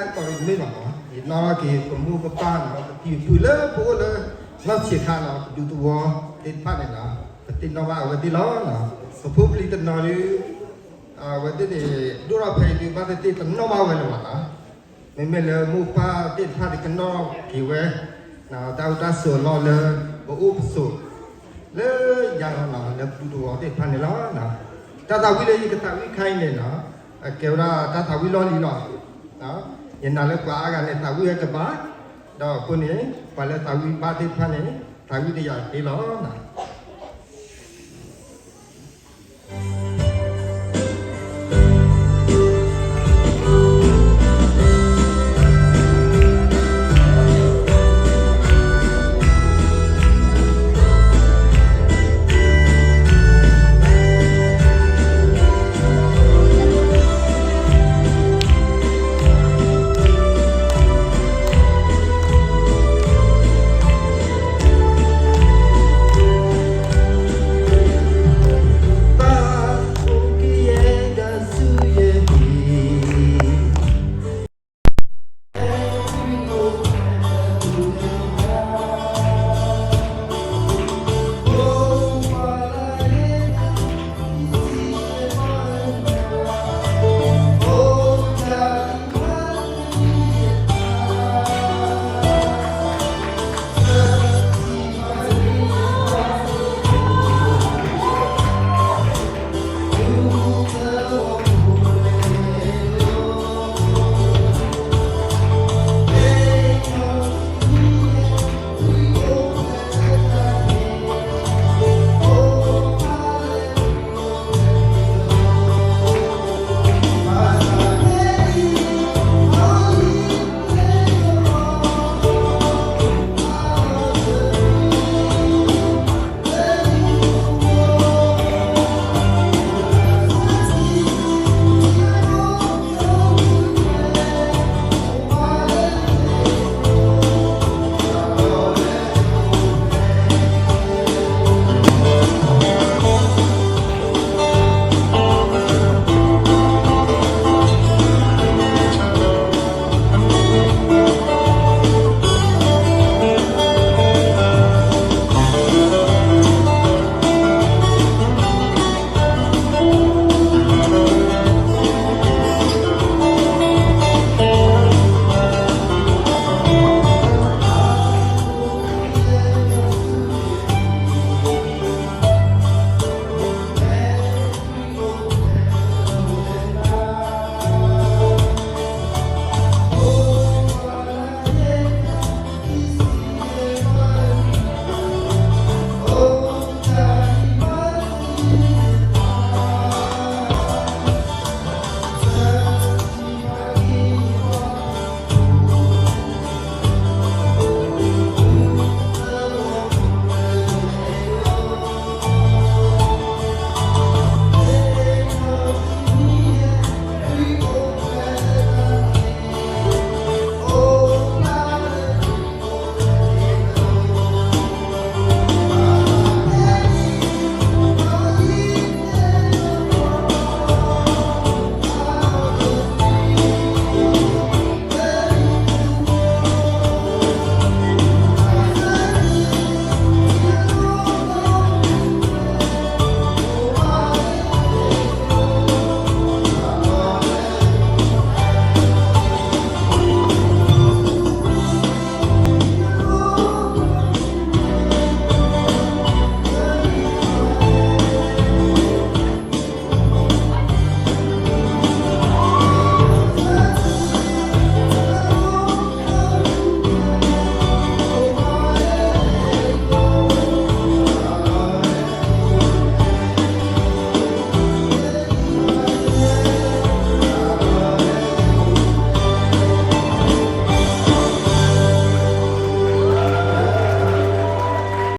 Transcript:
တၢ်ကီတမ့ၢ်ဘၣ်နီၤ, ယနီၣ်ထီၣ်က့ၤပမိၢ်ပပၢ်နီၤ, ပဖံပဖုလၢပအိၣ်လၢနီၢ်ဆံးခါနီၤ, ပဒူသဝီသ့ၣ်တဖၣ်န့ၣ်နီၤ, ပသ့ၣ်နီၣ်ဘၣ်အဝဲသ့ၣ်လီၤ. ပဖိပလံၤတနီၤဒုး အဝဲသ့ၣ်န့ၣ် ဒိၣ်ထီၣ်ဖဲအံၤဒုး ဘၣ်သ့ၣ်သ့ၣ်တနီၣ်ဘၣ်ဝဲလၢၤဘၣ်နီၤ. မ့မ့ၢ်လၢမိၢ်ပၢ်သ့ၣ်တဖၣ်ဒုးကနီၣ်က့ၤဝဲ တၢ်အိၣ်တၢ်ဆိးအလီၢ်လၢ ပအိၣ်ပဆိး လၢညါလီၤနီၤ, လၢပဒူသဝီသ့ၣ်တဖၣ်န့ၣ်လီၤ. တၢ်သးဝံၣ်လၢယကသးဝံၣ်ခါအံၤန့ၣ်နီၤ, အကဲဝဲဒၣ်တၢ်သးဝံၣ်လီၢ်လံၤလီၤ. ယနာ်လၢပှၤအါဂၤန့ၣ် သးဝံၣ်ဝဲတဘၣ်, ဒီးအဃိန့ၣ် ပှၤလၢသးဝံၣ်ဘၣ်သ့ၣ်တဖၣ်န့ၣ် သးဝံၣ်တယၤသ့လီၤ.